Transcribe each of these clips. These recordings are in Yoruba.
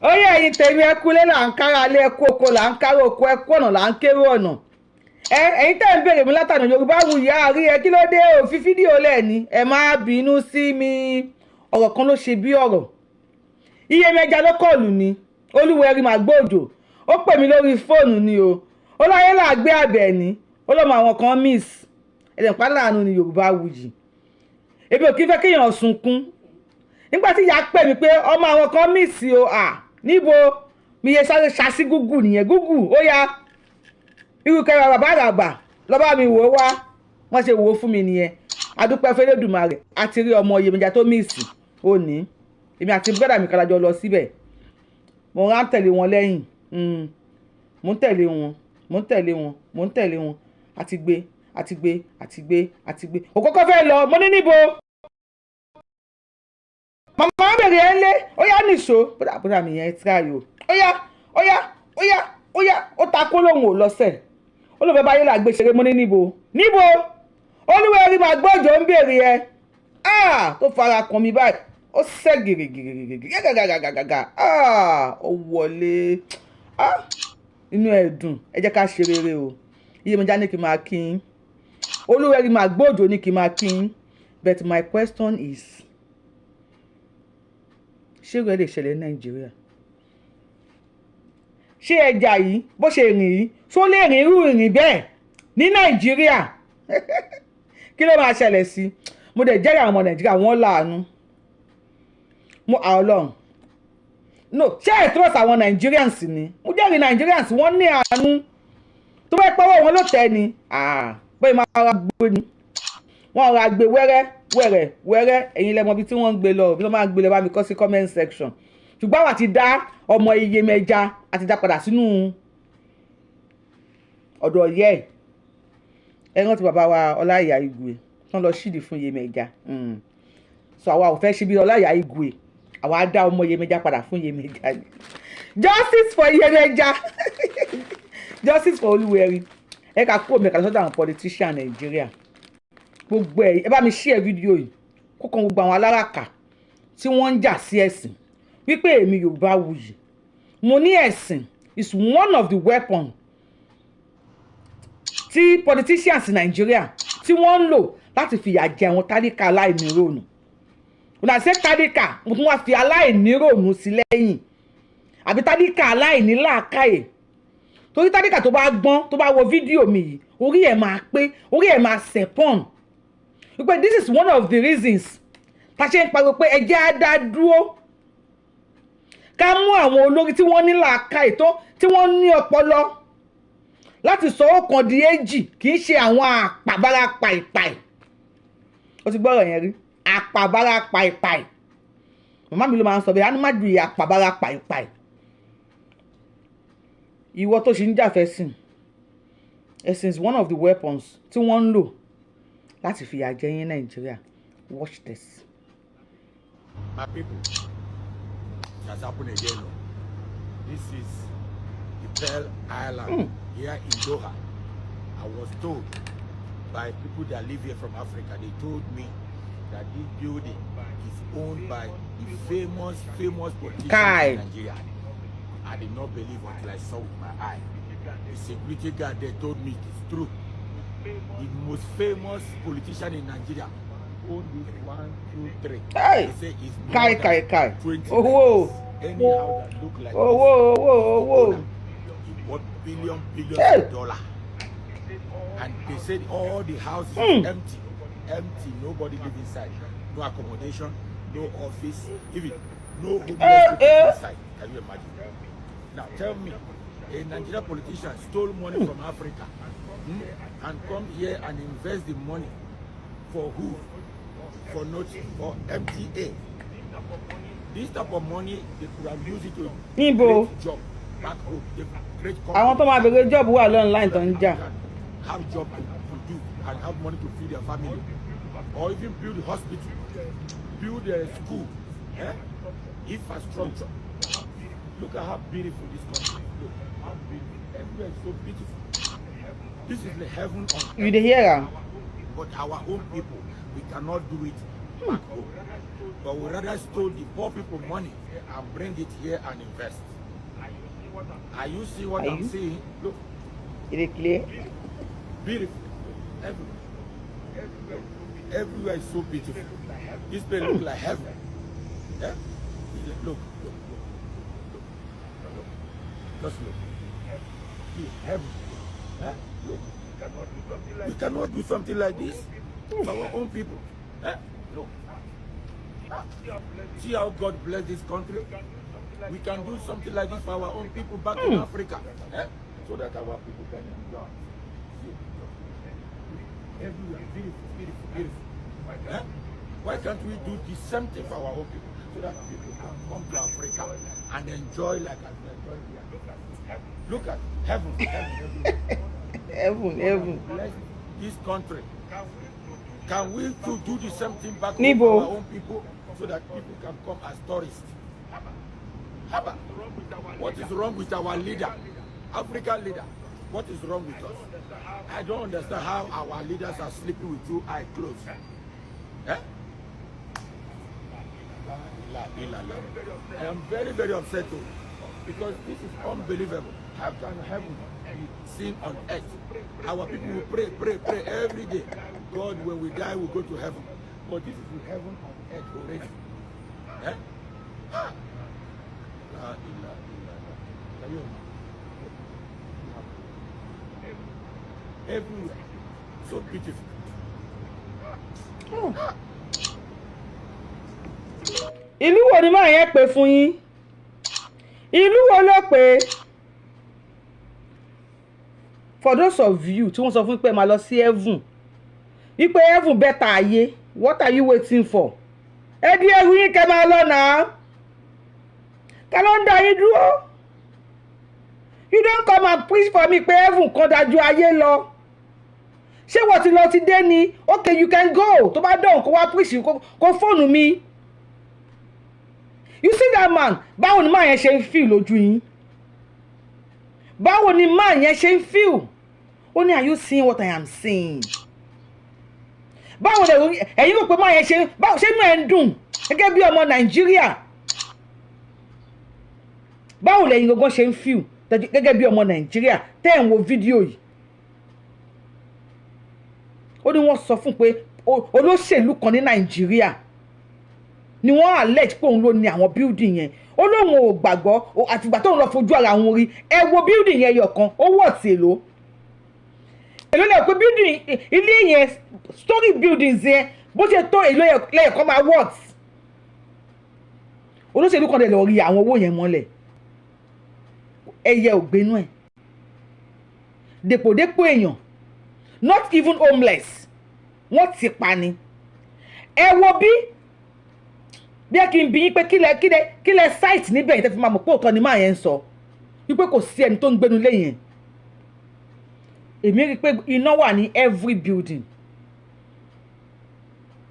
Ó yẹ ẹ̀yin tèmi, ẹ kúlé là ń kára lé, ẹ kú oko là ń kára oko, ẹ kú ọ̀nà là ń kéré ọ̀nà. Ẹ ẹ̀yin tẹ́ ń béèrè mi látànà, Yorùbá Wuyì àárí ẹ, kí ló dé ò fi fídíò lẹ̀ ní? Ẹ má bínú sí mi, ọ̀rọ̀ kan ló ṣe bí ọ̀rọ̀. Iyemẹja ló call mi, Olúwẹ̀rí Màgbóòjò. Ó pè mí lórí fóònù ni o. Ó láyé là gbé Àbẹ̀ní, ó lọ́mọ àwọn kan miss ẹ̀dẹ̀ láàánú ni. Yorùbá Wuyì, èmi ò kí fẹ́ kéèyàn sunkún. Nígbà tí ìyá pè mí pé ọmọ àwọn kan miss o, à níbo mi yẹ sáré ṣasí Google nìyẹn. Google, ó yá, irú kẹrẹ bàbá àràbà lọ́ba mi wò ó wá. Wọ́n ṣe wò ó fún mi nìyẹn. Adúpẹ́ fẹ́lẹ́dùmarè, àti rí ọmọ Iyemọja tó miss. Ó ní èmi àti brother mi kálájọ lọ síbẹ̀. Mo rán tẹ̀lé wọn lẹ́yìn, mo ń tẹ̀lé wọn, mo ń tẹ̀lé wọn, mo ń tẹ̀lé wọn. Àti gbé, àti gbé, àti gbé, àti gbé. Òkókó fẹ́ lọ. Mo ní níbo? Màmá bèrè ẹ lé. Ó yá, nìṣó. Bódà mi yẹn tíráyò. Ó yá, ó yá, ó yá, ó yá. Ó ta kó lóhùn ò lọ́sẹ̀. Ó lóun fẹ́ báyé là gbé ṣeré. Mo ní níbo? Níbo? Olúwẹ̀rí Màgbọ́jọ́ ń bèrè ẹ tó fara kan mi báyìí. Ó sẹ́ gìrìgìrìgìrì gàgàgàgàgà, ó wọlé, inú ẹ̀ dùn. Ẹ jẹ́ ká ṣe rere o. Iyemọja ní kí n máa kí n, Olúwẹ̀rí Màgbọ́jọ́ ní kí n máa kí n. But my question is, ṣé irú ẹ̀ lè ṣẹlẹ̀ ní Nàìjíríà? Ṣé ẹja yìí, bó ṣe rìn yìí, ṣó lè rìn irú ìrìn bẹ́ẹ̀ ní Nàìjíríà? Kí ló máa ṣẹlẹ̀ sí? Mo dẹ̀ jẹ́rìí àwọn ọmọ Nàìjíríà, wọ́n láàánú mo Ọlọ́run no. Ṣé ẹ̀ trust àwọn Nigerians ni? Mo jẹ́rìí Nigerians, wọ́n ní àánú. Tó bá pọ́wọ́ wọn ló tẹ́ ni pé máa ra gbé ni, wọ́n ra gbé wẹ́rẹ́ wẹ́rẹ́ wẹ́rẹ́. Ẹ̀yin lẹ́mọ ibi tí wọ́n ń gbé lọ, bí wọ́n máa ń gbé lọ. Bá mi kọ sí comment section. Ṣùgbọ́n àwa ti dá ọmọ Iyemẹja, àti dá padà sínú ọ̀dọ̀ yẹ́ ẹ̀. Ẹ rántí bàbá wa Ọláìyá Igwe tán lọ ṣídìí fún Iyemẹja. So àwa ò fẹ́ ṣe bí Ọláìyá Igwe. Àwa á dá ọmọ Iyemẹja padà fún Iyemẹja ni. Justice for Iyemẹja, justice for Olúwẹ̀rí. Ẹ ká kúrò mẹ́ka sọ́dọ̀ àwọn politician Nàìjíríà. Gbogbo ẹ, ẹ bá mi share fídíò yìí kó kan gbogbo àwọn aláràkà tí wọ́n ń jà sí ẹ̀sìn, wípé èmi Yorùbá Wuyì, mo ní ẹ̀sìn is one of the weapon tí politicians Nàìjíríà tí wọ́n ń lò láti fìyà jẹ àwọn tálíkà aláìníròònù. When I say tálíkà, mo tún wá fi aláìníròònù sí lẹ́yìn, àbí tálíkà aláìnílàákàyè, torí tálíkà tó bá gbọ́n, tó bá wo fídíò mi yìí, orí ẹ̀ máa pé, orí ẹ̀ máa sẹ̀pọ̀n, wípé this is one of the reasons tá a ṣe ń pariwo pé ẹ jẹ́ á dá dúró, ká mú àwọn olórí tí wọ́n ní làákàyè tó, tí wọ́n ní ọpọlọ láti sọ ọ̀kan di èjì, kì í ṣe àwọn àpàbára pàìpàì. Ó ti gbọ́rọ̀ yẹn rí, àpàbára pàìpàì. Màmá mi ló máa ń sọ bẹ́ẹ̀, á ní má ju ìyá àpàbára pàìpàì. Ìwọ tó ṣe ń jàfẹ́ sìn ẹ̀sìn is one of the weapons tí wọ́n ń lò láti fìyà jẹ yín Nàìjíríà. Watch this. My people, it has happened again. Oh. This is the Pearl Island here in Doha. I was told by people that live here from Africa, they told me that this building is owned by the famous, famous politician Kai. in Nigeria. I did not believe until I saw with my eye. The security guard there told me it is true. The most famous politician in Nigeria own this one, two, three. Hey! They say it's more Kai than kai kai. 20 Owó. like this. Any house that look like Owó this, owó owó. owner, he bought billion, billions Hey! of dollar. And they said all the houses empty, empty, nobody live inside. No accommodation, no office, even no homeless people inside. Can you imagine? Now tell me, a Nigerian politician stole money from Africa, and come here and invest the money for who? For not for MTA. This type of money, they could have used it to Níbo? create job back home. They create Àwọn tó máa bèrè job wà online tó ń jà. Have job to do and have money to feed their family, or even build hospital, build a school, eh? Infrastructure. Look at how beautiful this country is. Look how beautiful. Everywhere is so beautiful. This is the heaven on You dey hear am? But our own people, we cannot do it. back home. But we rather steal the poor people money and bring it here and invest. Are you see what Are I'm you? seeing? Look, It is clear. beautiful. Everywhere. Everywhere is so beautiful. This place look like heaven. Yeah? Look, look, look, look, look. Just look. See, heaven. Eh? Look. We cannot do something like this for our own people. Eh? Look. See how God bless this country? We can do something like this for our own people back in Africa. Eh? So that our people can enjoy. See, everywhere, beautiful, beautiful, beautiful. Eh? Why can't we do the same thing for our own people? So that people can come to Africa and enjoy like as we enjoy here. Look at heaven, heaven, everywhere. Heaven, heaven. Bless this country. Can we too do the same thing back home Níbo? for our own people so that people can come as tourists? Haba. What is wrong with our leader? African leader. What is wrong with us? I don't understand how our leaders are sleeping with two eyes closed. Eh? La, la, la. I am very, very upset too, because this is unbelievable. How can heaven be seen on earth? Our people will pray, pray, pray every day. God, when we die, we go to heaven. But this is heaven on earth already. Eh? Ah. La, la, la, la. Can you imagine? Everywhere. So beautiful. Ìlú wo ni máa yẹn pè fún yín? Ìlú wo ló pè? For those of you tí wọ́n sọ fún pé máa lọ sí heaven, wípé heaven better ayé, what are you waiting for? Ẹ di ẹrù yín kẹ́ máa lọ náà. Ta ló ń dá yín dúró? You don't come and preach for me pé heaven kan dájú ayé lọ. Ṣé wọ́n ti lọ ti dé ni? Okay, you can go. Tó bá dọ̀hùn kó wá preach kó fóònù mi. You see that man? Báwo ni máa yẹn ṣe ń feel lójú yín? Báwo ni máa yẹn ṣe ń feel? Ó ní, are you seeing what I am seeing? Báwo ni ẹ̀yin rò pé máa yẹn ṣe, báwo ṣé inú ẹ̀ ń dùn gẹ́gẹ́ bí ọmọ Nàìjíríà? Báwo lẹ̀yin gangan ṣe ń feel gẹ́gẹ́ bí ọmọ Nàìjíríà tẹ́ ẹ̀ ń wo fídíò yìí? Ó ní wọ́n sọ fún pé olóṣèlú kan ní Nàìjíríà ni wọ́n allege pé òun ló ní àwọn building yẹn. Ó lóun ò gbàgbọ́ àtìgbà tóun lọ fojú ara òun rí. Ẹ wo building yẹn yọ̀kan, ó wọ̀ sí èlò. Èlò lẹ́yìn pé building ilé yẹn, story buildings yẹn, bó ṣe tó èlò lẹ́yìn kan máa worth. Olóṣèlú kan dẹ̀ lọ rí àwọn owó yẹn mọ́lẹ̀. Ẹyẹ ò gbénú ẹ̀. Dèpòdépò èèyàn, not even homeless, wọ́n ti pa ni. Ẹ wo bí ẹ kí n bí yín pé kílẹ̀ site níbẹ̀ yẹn tẹ́ fi máa mọ̀ pé òótọ́ ni máa yẹn ń sọ wípé kò sí ẹni tó ń gbénu lé yẹn. Èmi rí i pé iná wà ní every building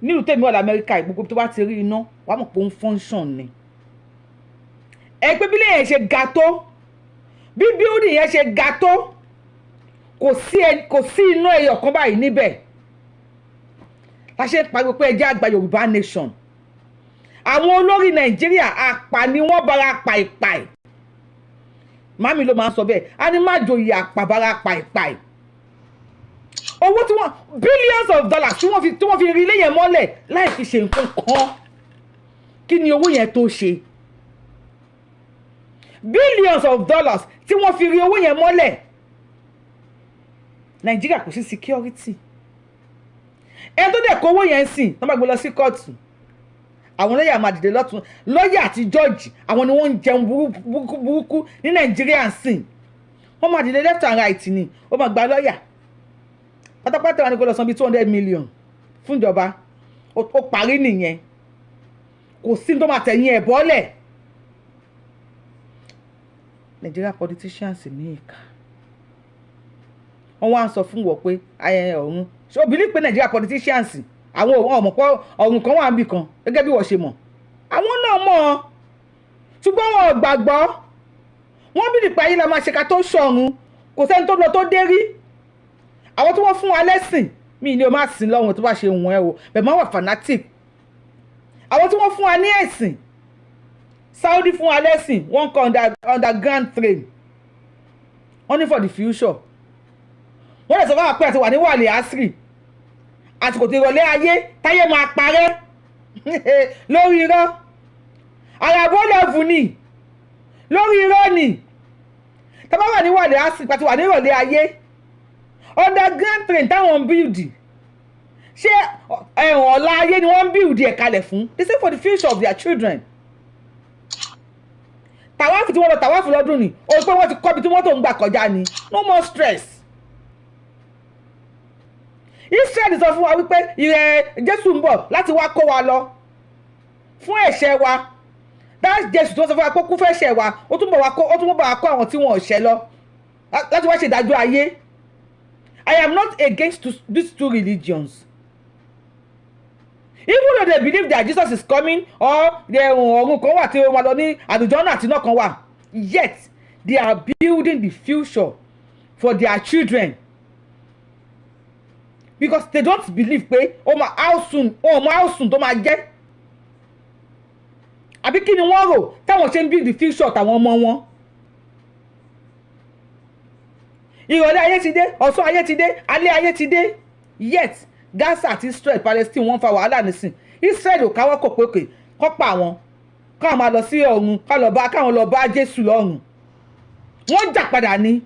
nílùú tèmi wà lamẹ́ríkà. Gbogbo tó bá ti rí iná, wàá mọ̀ pé ó ń function ni. Ẹ pé bí ilé yẹn ṣe ga tó, bí building yẹn ṣe ga tó, kò sí iná ẹyọ kan báyìí níbẹ̀. La ṣe ń pariwo pé ẹ jẹ́ àgbà Yorùbá nation. Àwọn olórí Nàìjíríà, àpà ni wọ́n, bara pàìpàì. Màmí ló máa ń sọ bẹ́ẹ̀, á ní má joyè àpà, bara pàìpàì. Owó tí wọ́n, billions of dollars tí wọ́n fi rí ilé yẹn mọ́lẹ̀ láì fi ṣe nǹkan kan, kí ni owó yẹn tó ṣe? Billions of dollars tí wọ́n fi rí owó yẹn mọ́lẹ̀. Nàìjíríà, kò sí security. Ẹni tó dẹ̀ kó owó yẹn sìn tó bá gbé lọ sí kóòtù, àwọn lọ́yà máa dìde lọ́tún. Lọ́yà àti jọ́ọ̀jì, àwọn ni wọ́n ń jẹun burúkú burúkú ní Nàìjíríà sìn. Wọ́n máa dìde left and right ni. Ó máa gba lọ́yà pátápátá, wọn ni kó lọ san bíi 200 million fún ìjọba. Ó parí nìyẹn. Kò sí tó máa tẹ̀yìn ẹ̀ bọ́lẹ̀. Nigeria politicians ní ìka. Wọ́n wá ń sọ fún wọ́n pé ayẹyẹ ọ̀run. Ṣé o believe pé Nigeria politicians, àwọn ọmọ pọ̀ ọ̀run kan wà níbì kan gẹ́gẹ́ bí wọ́n ṣe mọ̀? Àwọn náà mọ̀ ọ́, ṣùgbọ́n wọn ò gbàgbọ́. Wọ́n bí nípa ayé la máa ṣe ká tó ṣọ̀run. Kò sẹ́ni tó lọ tó dé rí. Àwọn tí wọ́n fún wa lẹ́sìn mí ni o máa sìn lọ́run tó bá ṣe wọ̀n ẹ́ o bẹ̀ máa wà fanatic. Àwọn tí wọ́n fún wa ní ẹ̀sìn, Saudi fún wa lẹ́sìn, wọ́n kọ́ underground train, wọ́n ní for the future. Wọ́n lè sọ fún wa pé àti wà ní wàlẹ̀ àsìrì, àsìkò tí ìrọ̀lẹ́ ayé táyé máa parẹ́ lórí irọ́. Àràbó lẹ́vù ni lórí irọ́ ni. Tá bá wà ní wàlẹ̀ àsìrì àti wà ní ìrọ̀lẹ́ ayé, underground train táwọn ń build, ṣé ẹ̀wọ̀n ọ̀la ayé ni wọ́n ń build ẹ̀ kalẹ̀ fún? They say for the future of their children. Tàwáfù tí wọ́n lọ tàwáfù lọ́dún ni o pé wọ́n ti kọ́ ibi tí wọ́n tó ń gbà kọjá ni. No more stress. Israel sọ fún wa wípé ìrẹ̀ Jésù ń bọ̀ láti wá kó wa lọ fún ẹ̀ṣẹ̀ wa. That's Jésù tó sọ fún wa pé kú fẹ́ ṣẹ̀ wa, ó tún bọ̀ wá kó àwọn tí wọn ò ṣẹ̀ lọ láti wá ṣèdájọ́ ayé. I am not against these two religions, even though they believe that Jesus is coming or the ọ̀run kan wà tí wọ́n lọ ní àlùjọ́nà àti iná kan wà, yet they are building the future for their children, because they don't believe pé ó ma how soon, ó mọ how soon tó máa jẹ́. Àbí kí ni wọ́n rò táwọn ṣe ń build the future tàwọn ọmọ wọn? Ìrọ̀lẹ́ ayé ti dé, ọ̀sán ayé ti dé, alẹ́ ayé ti dé, yet Gaza àti Israel, Palestine, wọ́n fa wàhálà nísìn. Israel ò káwọ́ kò pé kọ́ pa àwọn káwọn máa lọ sí ọ̀run, káwọn lọ bá Jésù lọ́run. Wọ́n jà padà ní.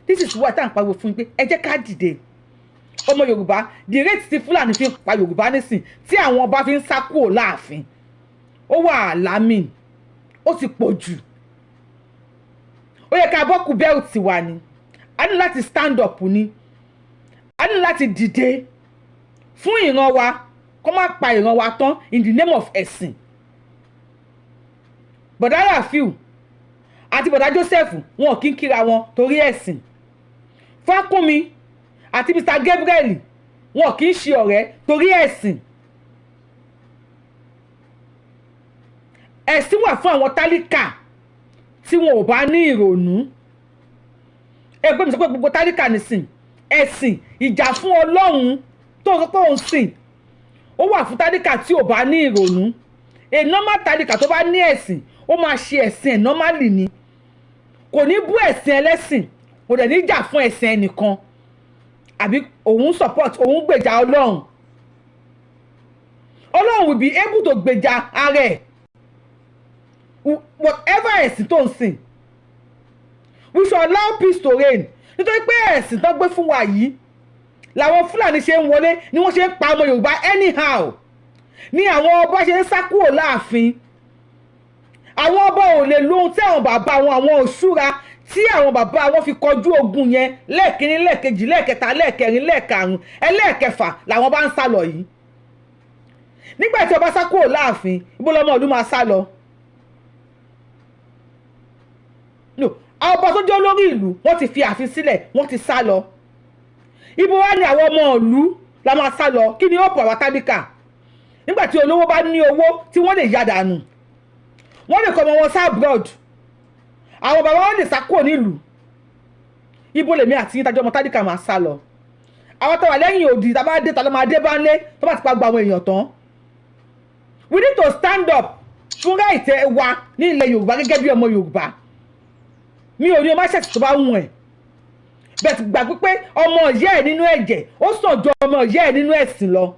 This is why tá à ń pariwo fún yín pé ẹ jẹ́ ká dìde, ọmọ Yorùbá. The rate tí Fúlàní fi ń pa Yorùbá nísìn, tí àwọn ọba fi ń sá kúrò láàfin, ó wà alarming, ó ti pọ̀ jù. Ó yẹ ká buckle belt wa ni. A ní láti stand up ni, a ní láti dìde fún ìran wa, kó má pa ìran wa tán in the name of ẹ̀sìn. Bọ̀dá Rafiu àti bọ̀dá Joseph, wọn kì í kíra wọn torí ẹ̀sìn. Fákúnmi àti Mr Gabriel, wọn kì í ṣe ọ̀rẹ́ torí ẹ̀sìn. Ẹ̀sìn wà fún àwọn tálíkà tí wọn ò bá ní ìrònú. Ẹgbẹ́ mi sọ pé gbogbo tálíkà nìsín ẹ̀sìn ìjà fún Ọlọ́run tó sọ pé òun sìn, ó wà fún tálíkà tí ò bá ní ìrònú. A normal tálíkà tó bá ní ẹ̀sìn, ó máa ṣe ẹ̀sìn ẹ̀ normally ni, kò ní bú ẹ̀sìn ẹlẹ́sìn, kò dẹ̀ ní jà fún ẹ̀sìn ẹnìkan, àbí òun support, òun gbèjà Ọlọ́run. Ọlọ́run will be able to gbèjà ara ẹ̀, whatever ẹ̀sìn tó ń sìn. We should allow peace to reign, nítorí pé ẹ̀sìn tó gbé fún wa yìí làwọn Fúlàní ṣe ń wọlé, ni wọ́n ṣe ń pa ọmọ Yorùbá anyhow, ní àwọn ọba ṣe ń sá kúrò láàfin. Àwọn ọba ò lè lo ohun tí àwọn bàbá wọn, àwọn òṣùra tí àwọn bàbá wọn fi kọjú ogun yẹn lẹ́ẹ̀kínní, lẹ́ẹ̀kejì, lẹ́ẹ̀kẹta, lẹ́ẹ̀kẹrin, lẹ́ẹ̀karùn, ẹlẹ́ẹ̀kẹfà làwọn bá ń sá lọ yìí. Nígbà tí ọba sá kúrò láàfin, ibo lọmọ ìlú máa sá lọ? No, ọba tó jẹ́ olórí ìlú, wọ́n ti fi ààfin sílẹ̀, wọ́n ti sá lọ. Ibo wá ní àwọn ọmọ ìlú la máa sá lọ? Kí ni ó pọ̀ àwa tálíkà nígbà tí olówó bá ní owó tí wọ́n lè yá dànù, wọ́n lè kọ́ ọmọ wọn sá abroad, àwọn bàbá wọn lè sá kúrò nílùú? Ibo lèmi àti yín tájọ́ ọmọ tálíkà máa sá lọ? Àwọn tó wà lẹ́yìn òdì, tá a bá dé, tá a lọ máa dé bá ń lé tó bá ti pa gba àwọn èèyàn tán? We need to stand up fún right wa ní ilẹ̀ Yorùbá gẹ́gẹ́ bí ọmọ Yorùbá. Mi ò ní o má ṣẹ̀sì tó bá wù ẹ́ bẹ́ẹ̀ ti gbà pé ọmọ ìyá ẹ̀ nínú ẹ̀jẹ̀, ó sàn ju ọmọ ìyá ẹ̀ nínú ẹ̀sìn lọ.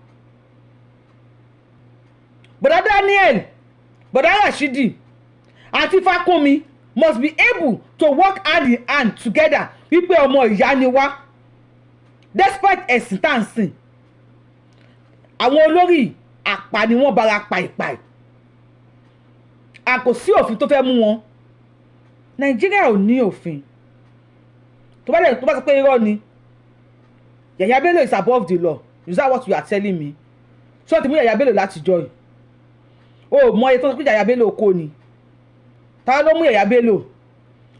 Bọ̀dá Daniel, bọ̀dá Rashidi àti Fákúnmi must be able to work hand in hand together wípé ọmọ ìyá ni wá despite ẹ̀sìn tá à ń sìn. Àwọn olórí àpá ni wọ́n bára pàìpàì, a kò sí òfin tó fẹ́ mú wọn. Nàìjíríà ò ní òfin. Tó bá dẹ̀ tó bá sọ pé irọ́ ni, Yahaya Bello is above the law. Is that what you are telling me? Ṣé wọ́n ti mú Yahaya Bello láti jọ yìí? O mọ iye tó ń sọ pé Yahaya Bello kò ní. Ta ló mú Yahaya Bello?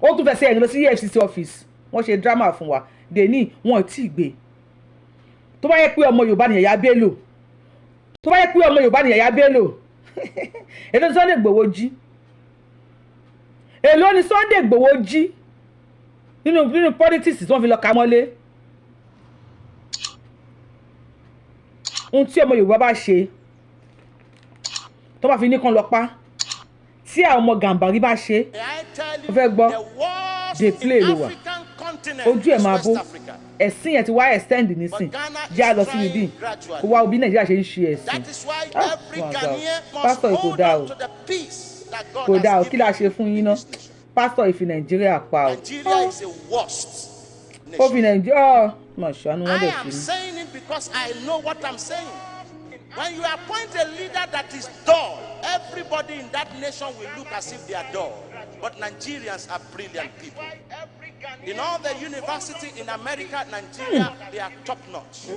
Ó tún fẹsẹ̀ ẹ̀rìn lọ sí EFCC office, wọ́n ṣe drama fún wa dèní, wọn ò tí ì gbé. Tó bá yẹ pé ọmọ Yorùbá ni Yahaya Bello, tó bá yẹ pé ọmọ Yorùbá ni Yahaya Bello, èló ni Sunday Igboho jí? Èló ni Sunday Igboho jí nínú politics tí wọ́n fi lọ ka mọ́lé? Ohun tí ọmọ Yorùbá bá ṣe Tó bá fi ní kán lọ pa tí àwọn ọmọ Gàmbàrí bá ṣe, ó fẹ́ gbọ́, dey play ló wà, ojú ẹ̀ máa bó. Ẹ̀sìn yẹn ti wá extend nísìn. Já lọ sí ibi kó wá bí Nàìjíríà ṣe ń ṣe ẹ̀sìn. Ah, pásítọ̀ yìí, kò dáa o, kò dáa o. Kí la ṣe fún yín ná? Pásítọ̀ yìí fi Nàìjíríà pa o. Ó fi Nàìjíríà mọ̀ ṣàánú wọn dẹ̀ I am fi ní. Saying it because I know what I'm saying. When you appoint a leader that is dull, everybody in that nation will look as if they are dull. But Nigerians are brilliant people. In all the university in America, Nigeria, they are top notch.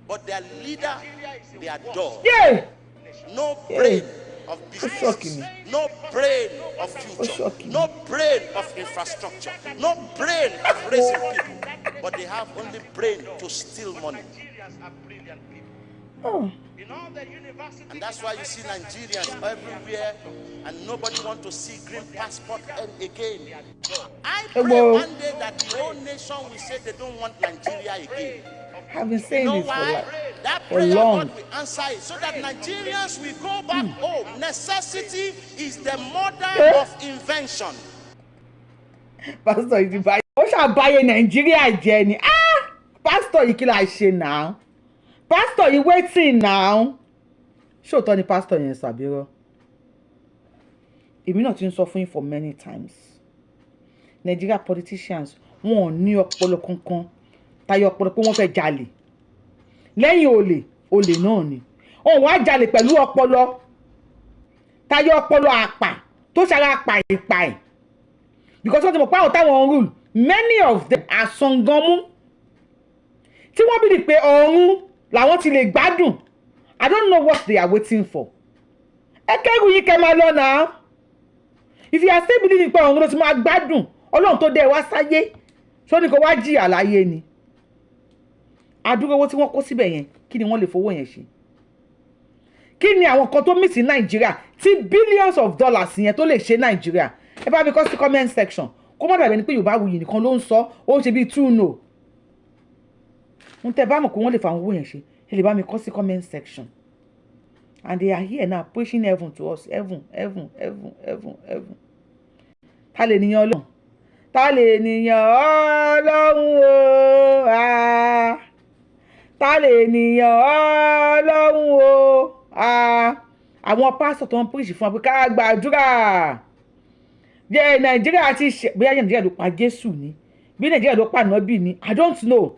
But their leader, they are dull. Yé. No brain of business, Shock me. No brain of future, Shock me. No brain of infrastructure, no brain of raising people. But they have only brain to steal money. Oh. And that's why you see Nigerians everywhere and nobody want to see green passport again. I pray Egbo. one day that the whole nation will say they don't want Nigeria again. I've been You saying know this for why? like That for prayer long. God will answer it so that Nigerians will go back home. Necessity is the mother Eh? Of invention. Pásítọ̀ yìí ti báyé, ó ṣàbáyé Nàìjíríà jẹ́ ni. Ah, pásítọ̀ yìí, kí la ṣe náà? Pásítọ̀ yìí, wetin náà? Ṣóòótọ́ ni pásítọ̀ yẹn ṣàbírọ́? Èmi náà ti ń sọ fún yín for many times, Nigeria politicians, wọn ò ní ọpọlọ kankan tayọ ọpọlọ pé wọ́n fẹ́ jalè. Lẹ́yìn olè, olè náà ni òun wá jalè pẹ̀lú ọpọlọ tayọ ọpọlọ àpà tó ṣara pàìpàì, because wọ́n ti mọ̀ pé àwọn táwọn rule, many of them are sanganmu tí wọ́n bí di pé ọ̀run làwọn ti lè gbádùn. I don't know what they are waiting for. Ẹ kẹ́rù yìí, kẹ́ máa lọ náà. If you are still believing pé ọ̀run ló ti máa gbádùn, Ọlọ́run tó dé ẹ wá sáyé, ṣó ní kó wá jìyà láyé ni? Adúrò owó tí wọ́n kó síbẹ̀ yẹn, kí ni wọ́n lè fowó yẹn ṣe? Kí ni àwọn kan tó miss ní Nàìjíríà tí billions of dollars yẹn tó lè ṣe Nàìjíríà? Ẹ bá mi kọ sí comment section, kó má dàbí ẹni pé Yorùbá Wuyì nìkan ló ń sọ. Ó ń ṣe bíi two no ń tẹ́ bá mọ̀ pé wọ́n lè fa àwọn owó yẹn ṣe. Ẹ lè bá mi kọ sí comment section. And they are here now preaching heaven to us. Heaven, heaven, heaven, heaven, heaven. Ta lè níyan Ọlọ́run? Ta lè níyan Ọlọ́run o? Ah, ta lè níyan Ọlọ́run o? Ah, àwọn pásítọ̀ tó ń preach fún wa pé ká gbàdúrà jẹ́ Nàìjíríà ti ṣe, bóyá Nàìjíríà ló pa Jésù ni, bí Nàìjíríà ló pa Ànábì ni, I don't know.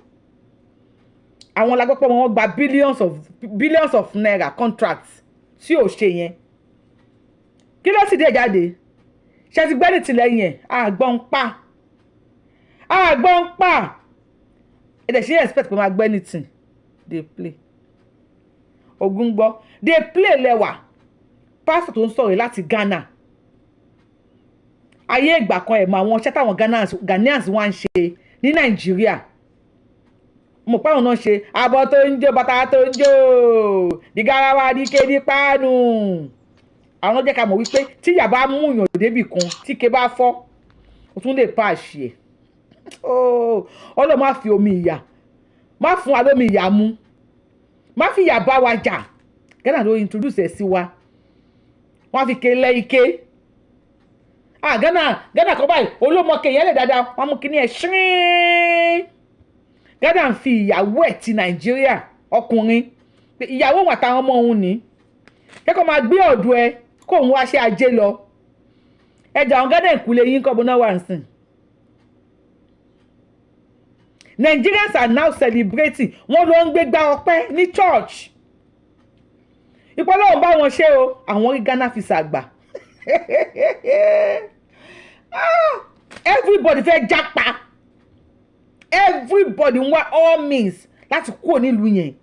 Àwọn lágbọ́pọ̀ wọn gba billions of billions of naira contracts tí ò ṣe yẹn. Kí ló sì dé jáde? Ṣe ti gbẹ́ni tìlẹ́yìn ẹ̀? Àgbọ̀n pa, àgbọ̀n pa. Ẹ dẹ̀ ṣe expect pé máa gbẹ́ni tì. Dey play, ogun gbọ́, dey play lẹ́wà. Pásítọ̀ tó ń sọ̀rọ̀ láti Ghana, ayé ìgbà kan, ẹ̀ mọ àwọn iṣẹ́ táwọn Ghanaians wá ń ṣe ní Nàìjíríà. Mo pa àwọn náà ṣe abọ́ tó ń jó, bàtà tó ń jó, di garawa, di ké, di páànù. Àwọn jẹ́ ká mọ̀ wípé tí ìyà bá mú yàn débì kan, tí ike bá fọ́, o tún lè pa àṣì ẹ̀. Ọlọ́run má fi omi ìyà, má fún wa lómi ìyà mu, má fi ìyà bá wa jà. Ghana ló introduce ẹ̀ sí wa. Wọ́n á fi ike lẹ́ ike. Ah, Ghana, Ghana kọ́ báyìí, olómọkè yẹn lè dáadáa. Wọ́n mú kíní ẹ̀ ṣírín. Ghana ń fi ìyàwó ẹ̀ ti Nàìjíríà, ọkùnrin, pé ìyàwó òun àtàwọn ọmọ òun ní kẹ́kọ̀ọ́ máa gbé ọ̀dọ̀ ẹ kó òun wá ṣe ajé lọ. Ẹjà àwọn Ghana ìkúlẹ̀ yín kọ́ bọ́ná wà ń sìn. Nigerians are now celebrating. Wọ́n lọ ń gbégbá ọpẹ́ ní church ìpọ́nlọ́wọ́n bá wọn ṣe o. Àwọn rí Ghana visa gbà. Ah, everybody fẹ́ jápa. Everybody ń wá all means láti kúrò nílùú yẹn,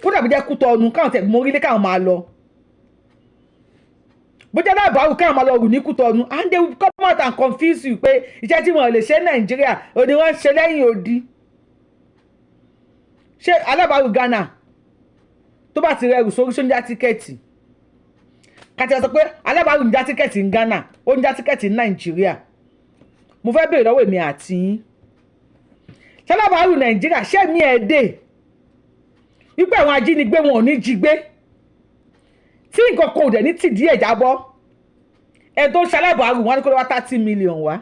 kódà bí jẹ́ Kútọ́nù, káwọn tẹ̀ mórílé, káwọn máa lọ, bó jẹ́ dábàá káwọn máa lọ rù ní Kútọ́nù. And they will come out and confuse you pé iṣẹ́ tí wọ́n lè ṣe Nàìjíríà òní, wọ́n ń ṣe lẹ́yìn odi. Ṣé alábàárù Ghana tó bá ti rẹrù sórí, ṣó ń já ticket? Kàtí sọ pé alábàárù ń já ticket ní Ghana, ó ń já ticket ní Nàìjíríà. Mo fẹ́ béèrè lọ́wọ́ èmi àti yín, ṣé alábàárù Nàìjíríà, ṣé mi ẹ̀ dé wípé àwọn ajínigbé wọn ò ní jí gbé? Tí nǹkan kan ò dẹ̀ ní tìdí ẹ̀ jábọ́. Ẹ tó ń ṣalábàárù wọn ní kó lọ wá 30 million wá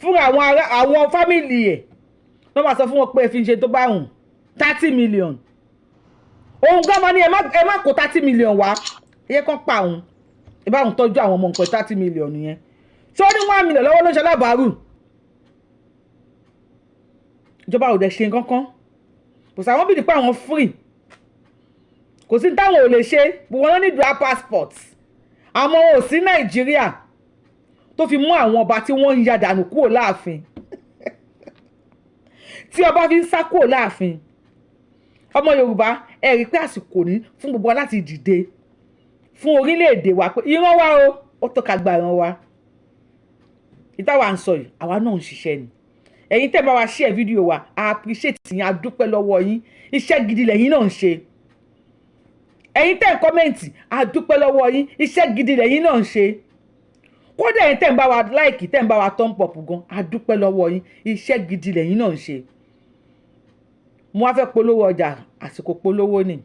fún àwọn ará, àwọn family ẹ̀ wọ́n máa sọ fún wọn pé ẹ fi ń ṣe tó bá wùn. 30 million, òun gan máa ní ẹ má kó 30 million wá, ẹ yẹ kán pa òun, ẹ bá òun tọ́jú àwọn ọmọ nǹkan. 30 million yẹn, ṣé ó ní 1 million lọ́wọ́ ló ń ṣalábàárù? Ìjọba ò dẹ̀ ṣe nǹkan kan. Kò sáwọn bìí pé àwọn free, kò sí táwọn ò lè ṣe. Wọn ló ní dual passport, àmọ́ ò sí Nàìjíríà tó fi mú àwọn ọba tí wọ́n ń ya dànù kúrò láàfin, tí ọba fi ń sá kúrò láàfin. Ọmọ Yorùbá, ẹ rí i pé àsìkò ní fún gbogbo wa láti dìde fún orílẹ̀-èdè wa, pé ìran wa o, ó tó ká gba ìran wa. Ìtawà ń sọ yìí, àwa náà ń ṣiṣẹ́ ni. Ẹ̀yin tẹ́ bá wa share fídíò wa, a appreciate yín, a dúpẹ́ lọ́wọ́ yín. Iṣẹ́ gidi lẹ́yìn náà ń ṣe. Ẹ̀yin tẹ́ ń comment, a dúpẹ́ lọ́wọ́ yín. Iṣẹ́ gidi lẹ́yìn náà ń ṣe. Kódà ẹ̀yin tẹ́ ń bá wa like, tẹ́ ń bá wa thumb up gan, a dúpẹ́ lọ́wọ́ yín. Iṣẹ́ gidi lẹ́yìn náà ń ṣe. Mo wá fẹ́ polówó ọjà, àsìkò polówó ni.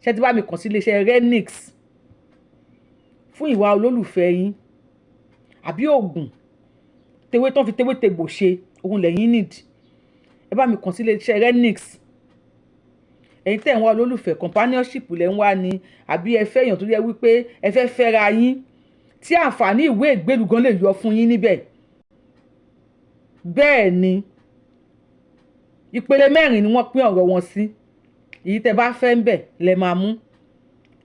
Ṣé tí bá mi kàn sí iléeṣẹ́ Renix fún ìwà olólùfẹ́ yín, àbí oògùn tewé tán fi tewé tegbò ṣe, òun lẹ́yìn need, ẹ bá mi kàn sí iléeṣẹ́ Renix. Ẹ̀yin tẹ́ ń wá olólùfẹ́, companionship lẹ́ ń wá ni, àbí ẹ fẹ́ èèyàn tó yẹ wípé ẹ fẹ́ fẹ́ra yín, tí àǹfààní ìwé ìgbélú gan lè yọ fún yín níbẹ̀. Bẹ́ẹ̀ ni, ìpele mẹ́rin ni wọ́n pín ọ̀rọ̀ wọn sí. Èyí tẹ́ bá fẹ́ ń bẹ̀ lẹ máa mú: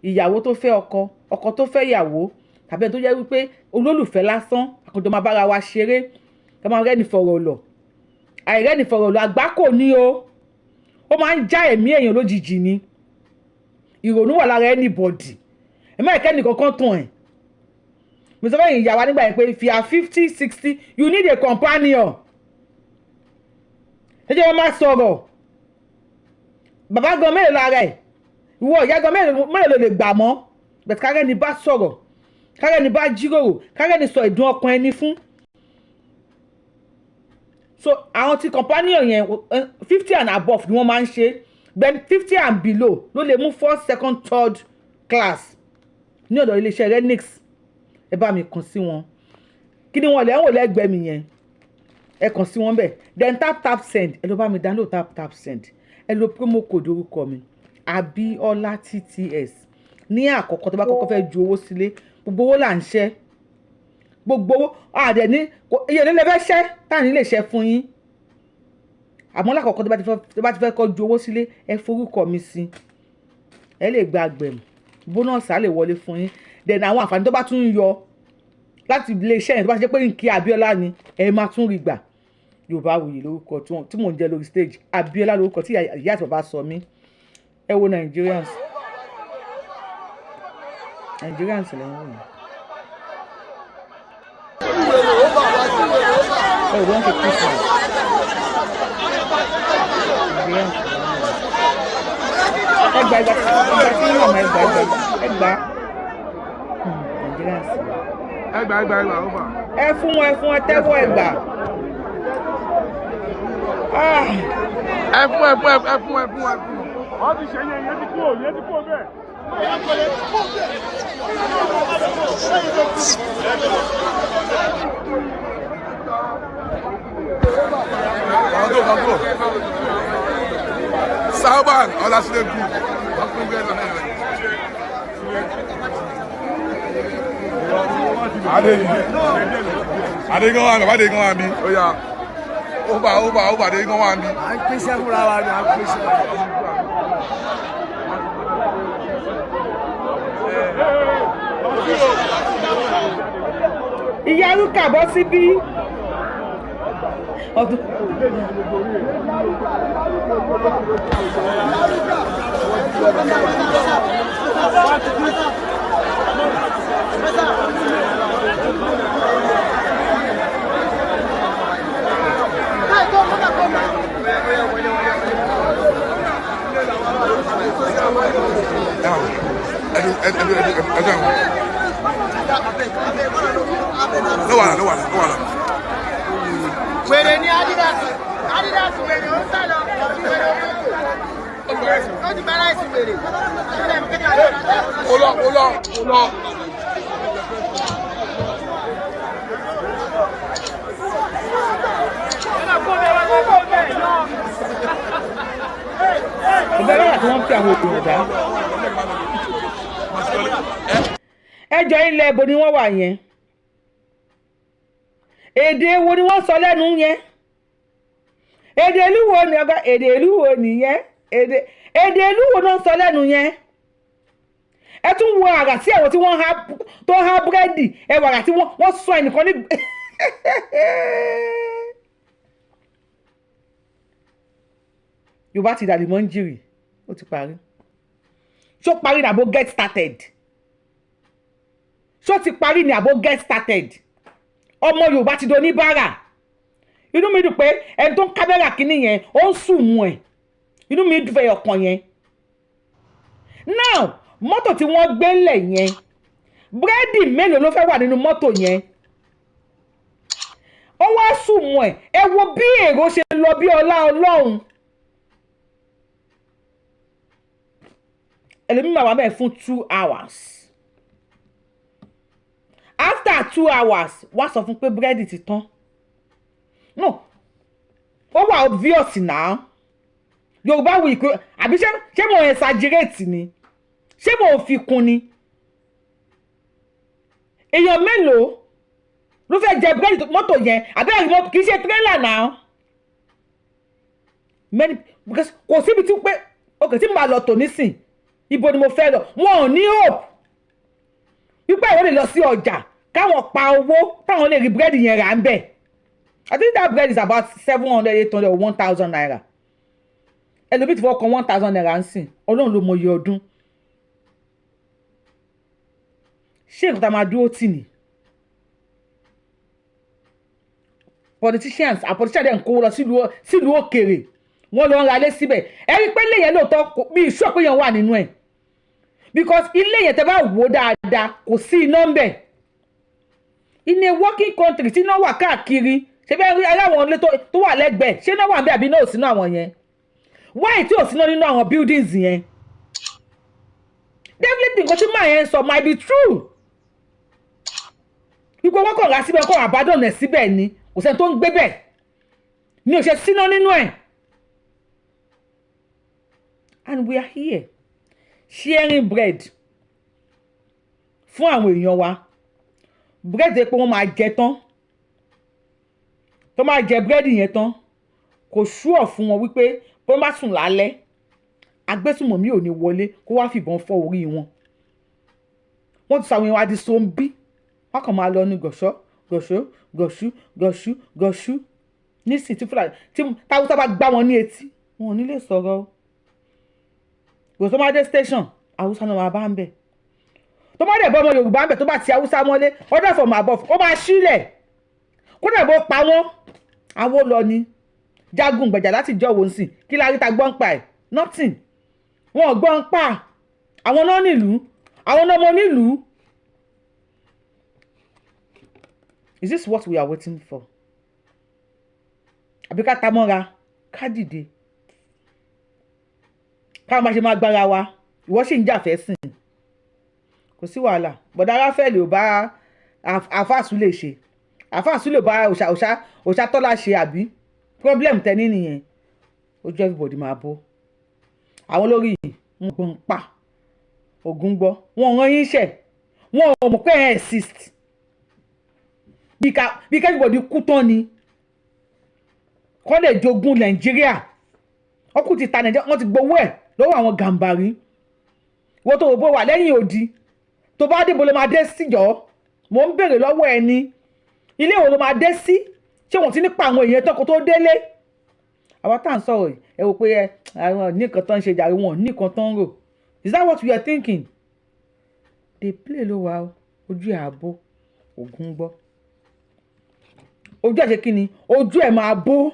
ìyàwó tó fẹ́ ọkọ, ọkọ tó fẹ́ ìyàwó, tàbí ẹni tó jẹ́ wípé olólùfẹ́ lásán, àkójọ máa bára wa ṣeré, ká máa rẹ́ni fọ̀rọ̀ lọ̀. Àìrẹ́ni fọ̀rọ̀ lọ̀, àgbákò ní o, ó máa ń já ẹ̀mí èèyàn lójijì ni. Ìrònú wà lára anybody, ẹ má ìkẹ́ni kankan tàn ẹ̀. Mo sọ fún ìyá wa nígbà yẹn pé if you are 50, 60, you need a companion. Ẹ jẹ́ wọ́n máa sọ̀rọ̀. Bàbá gan mélòó lára ẹ̀, ìwọ ìyá gan mélòó ló lè gbà mọ́ bẹ̀tẹ̀? Kárẹ́ni bá sọ̀rọ̀, kárẹ́ni bá jíròrò, kárẹ́ni sọ ìdùn ọkàn ẹni fún. So àwọn tí companion yẹn, 50 and above ni wọ́n máa ń ṣe. Then 50 and below ló lè mú first, second, third class ní ọ̀dọ̀ iléeṣẹ́ Renix. Ẹ bá mi kàn sí wọn. Kí ni wọn lẹ́ ń wò lẹ́gbẹ̀ẹ́ mi yẹn? Ẹ kàn sí wọn bẹ́ẹ̀. Then Tap Tap Send, ẹ lọ bá mi download Tap Tap Send. Ẹ lo promo code orúkọ mi, Abiola TTS, ní àkọ́kọ́ tó bá kọ́kọ́ fẹ́ ju owó sílé. Gbogbo owó là ń ṣẹ́, gbogbo owó àdẹ̀ ní iye nílẹ̀ fẹ́ ṣẹ́ táà ní lè ṣẹ́ fún yín. Àmọ́ lákọ̀ọ́kọ́ tó bá ti fẹ́ kọ́ ju owó sílé, ẹ forúkọ mi sí, ẹ lè gba àgbẹ̀mù bonus, á lè wọlé fún yín. Then àwọn àǹfààní tó bá tún ń yọ láti ilé iṣẹ́ yẹn, tó bá ṣe pé nkí Abiola ni, ẹ máa tún rí gbà. Yorùbáwùyí lórúkọ tí mò ń jẹ́ lórí stage. Abiola lórúkọ tí ìyá àti bàbá sọ mí. Ẹ wo Nigerians, Nigerians lẹ́yìn wọ̀nyí. Ẹ wò wọ́n ṣe kú sí Nigerians. Ẹgbà, ẹgbà, ẹgbà tí yín màmá, ẹgbà, ẹgbà, ẹgbà Nigerians. Ẹgbà, ẹgbà, ẹgbà, ó bà. Ẹ fún wọn, ẹ fún wọn, tẹ́wọ́, ẹgbà. Ẹ fún, ẹ fún, ẹ fún, ẹ fún, ẹ fún. Wọ́n ti ṣe yẹn, yẹn ti kúrò, yẹn ti kúrò bẹ́ẹ̀. Kàn tó kàn kúrò. Sauban Ọlásílẹ̀ group. Wọ́n fún bẹ́ẹ̀ náà. Adé Adé gan wa mi, Adé gan wa mi. Ó yá. Ó bà, ó bà, ó bà, Adé gan wa mi. À ń pèsè fúnra wa ni à ń pèsè. Ìyá arúkà bọ́ síbí ọdún. Ẹdu ẹdu ẹdu ẹdu ẹdu. No wàhálà, no wàhálà, no wàhálà. Wèrè ní Adidas, Adidas, wèrè ó ń sá lọ, wèrè ó ń sá lọ. Ó lọ, ó lọ, ó lọ. Ọ̀gá lọ́wọ́ tí wọ́n ń fi àwọn èèyàn dá. Ẹjọ́, ilẹ̀ ibo ni wọ́n wà yẹn? Èdè wo ni wọ́n sọ lẹ́nu yẹn? Èdè ìlú wo ni, ọ̀gá? Èdè ìlú wo nìyẹn? Èdè ìlú wo náà sọ lẹ́nu yẹn? Ẹ tún wo àrà tí àwọn tí wọ́n há tó há búrẹ́dì. Ẹ wò àrà tí wọ́n sọ ẹnìkan ní. Yorùbá ti dàbí mọ́ńjìrì, ó ti parí. Ṣó parí ní àbó get started? Ṣó ti parí ní àbó get started? Ọmọ Yorùbá ti di oníbàárà. Inú mi dùn pé ẹni tó ń kámẹ́rà kínní yẹn, ó ń sùn mú ẹ̀. Inú mi dùn fẹ́ ọkàn yẹn. Now, mọ́tò tí wọ́n gbé lẹ̀ yẹn, búrẹ́dì mélòó ló fẹ́ wà nínú mọ́tò yẹn? Ó wá sùn mú ẹ̀. Ẹ wo bí èrò ṣe lọ bí ọlá Ọlọ́run. Ẹlòmíì máa wà bẹ́ẹ̀ fún 2 hours. After 2 hours, wá sọ fún pé búrẹ́dì ti tán. No, ó wà obvious now. Yorùbá wù ìkó àbí? Ṣé mo exaggerate ni? Ṣé mo fi kún ni? Èèyàn mélòó ló fẹ́ jẹ búrẹ́dì mọ́tò yẹn? Àbí ẹ̀rí mọ́tò kì í ṣe tírélà now. Many, because kò síbi tí pé ok, tí mo bá lọ tò nísìn, ibo ni mo fẹ́ lọ? Wọn ò ní hope wípé àwọn lè lọ sí ọjà káwọn pa owó táwọn lè rí búrẹ́dì yẹn rà ń bẹ̀. I think that bread is about 700, 800 or 1,000 naira. Ẹlòmíì ti fọwọ́ kan 1,000 naira ń sìn, Ọlọ́run ló mọ iye ọdún. Ṣé nǹkan tá a máa dúró tì ní? Politicians and politicians dẹ̀ ń kówó lọ sílùú òkèèrè, wọ́n lọ ń ra ilé síbẹ̀. Ẹ rí i pé ilé yẹn lóòótọ́, bí ìṣó pé yẹn wà nínú ẹ̀, because ilé yẹn, tẹ́ bá wò ó dáadáa, kò sí iná ń bẹ̀. In a working country tí iná wà káàkiri, ṣé bẹ́ẹ̀ rí aláwọn ilé tó wà lẹ́gbẹ̀ẹ́, ṣé iná wà ń bẹ̀ àbí iná ò sínú àwọn yẹn? Why tí ò síná nínú àwọn buildings yẹn? Definitely, nǹkan tí màá yẹn sọ might be true, wípé wọ́n kàn rà síbẹ̀, kàn abandon ẹ̀ síbẹ̀ ni, kò sẹ́ni tó ń gbé bẹ̀ ní, ò ṣe síná nínú ẹ̀. And we are here sharing bread fún àwọn èèyàn wa. Bread pé wọ́n máa jẹ tán, tó máa jẹ búrẹ́dì yẹn tán, kò ṣúọ̀ fún wọn wípé bó bá sùn lálẹ́, agbésùmọ̀mí ò ní wọlé kó wá fìbọn fọ́ orí wọn. Wọ́n ti sọ àwọn èèyàn wa di zombie. Wọ́n kàn máa lọ ní gọ̀ṣọ́ gọ̀ṣọ́ gọ̀ṣú gọ̀ṣú gọ̀ṣú nísìnyí. Tí Fúlàní, tí táwùsá bá gbá wọn ní etí, wọn ò ní lè sọ̀rọ̀ o. Kò tó máa dé station, Haúsá náà máa bá ń bẹ̀. Tó bá dẹ̀ bọ́ ọmọ Yorùbá ń bẹ̀, tó bá ti Haúsá mọ́lé, order from above, ó máa sílẹ̀ kódà bó pa wọ́n. Àwo lọ ni jagun gbẹ̀jà láti jọ òun sìn. Kí la rí ta gbọ́n pa ẹ̀? Nothing. Wọn ò gbọ́n pa àwọn náà nílùú, àwọn náà mọ nílùú. Is this what we are waiting for? Àbí ká ta mọ́ra, ká dìde, ká máa ṣe máa gbára wa? Ìwọ sì ń jà fẹ́ sìn, kò sí wàhálà. Bọ̀dá Ráfẹ́lì ò bá àfáàsù lè ṣe, àfáàsù lè bá òṣà òṣà òṣà tọ́lá ṣe, àbí problem tẹ́ni nìyẹn? Ojú everybody máa bó. Àwọn olórí yìí ń gbọ́n pa ògùn gbọ́, wọn ò rán yín ṣẹ̀, wọn ò mọ̀ pé ẹ exist. Bí ká everybody kú tán ni kọ́ lè jogún Nàìjíríà. Wọ́n kù ti ta Nàìjíríà, wọ́n ti gbowó ẹ̀ lọ́wọ́ àwọn Gàǹbàrí. Wọ́n tó bó wà lẹ́yìn odi, tó bá dé, bo ló máa dé síjọ́? Mò ń béèrè lọ́wọ́ ẹ ní, ilé wo ló máa dé sí? Ṣé wọ́n ti ní pa àwọn èèyàn tán kó tó délé? Àwọn tá à ń sọ̀rọ̀ yìí, ẹ wò pé ẹ àwọn ní nǹkan tó ń ṣe jàre, wọn ní nǹkan tó ń rò. Is that what you are thinking? Dey play ló wà o. Ojú ẹ̀ àbó ògùn gbọ́, ojú ẹ̀ ṣe kí ni? Ojú ẹ̀ máa bó.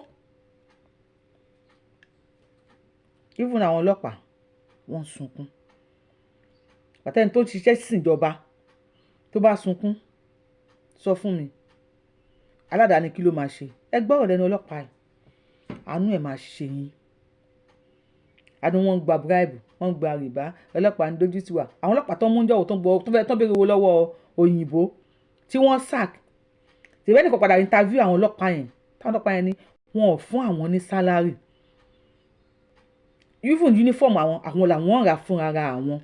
Even àwọn ọlọ́pàá, wọ́n ń sunkún. Pàtẹ́ni tó ń ṣiṣẹ́ síjọba tó bá sunkún, sọ fún mi, aládàáni kí ló máa ṣe? Ẹ gbọ́rọ̀ lẹ́nu ọlọ́pàá ẹ̀, àánú ẹ̀ máa ṣe yín. Àní wọ́n ń gba bribe, wọ́n ń gba rìbá, ọlọ́pàá ń dojú tì wá. Àwọn ọlọ́pàá tó ń mú jọ̀wọ́, tó ń gbọ́, tó fẹ́ tó ń béèrè owó lọ́wọ́ òyìnbó tí wọ́n sack tìbẹ́ nìkan padà interview àwọn ọlọ́pàá yẹn, táwọn ọlọ́pàá yẹn ní wọn ò fún àwọn ní salary, even uniform àwọn, àwọn làwọn ń rà fún ara àwọn.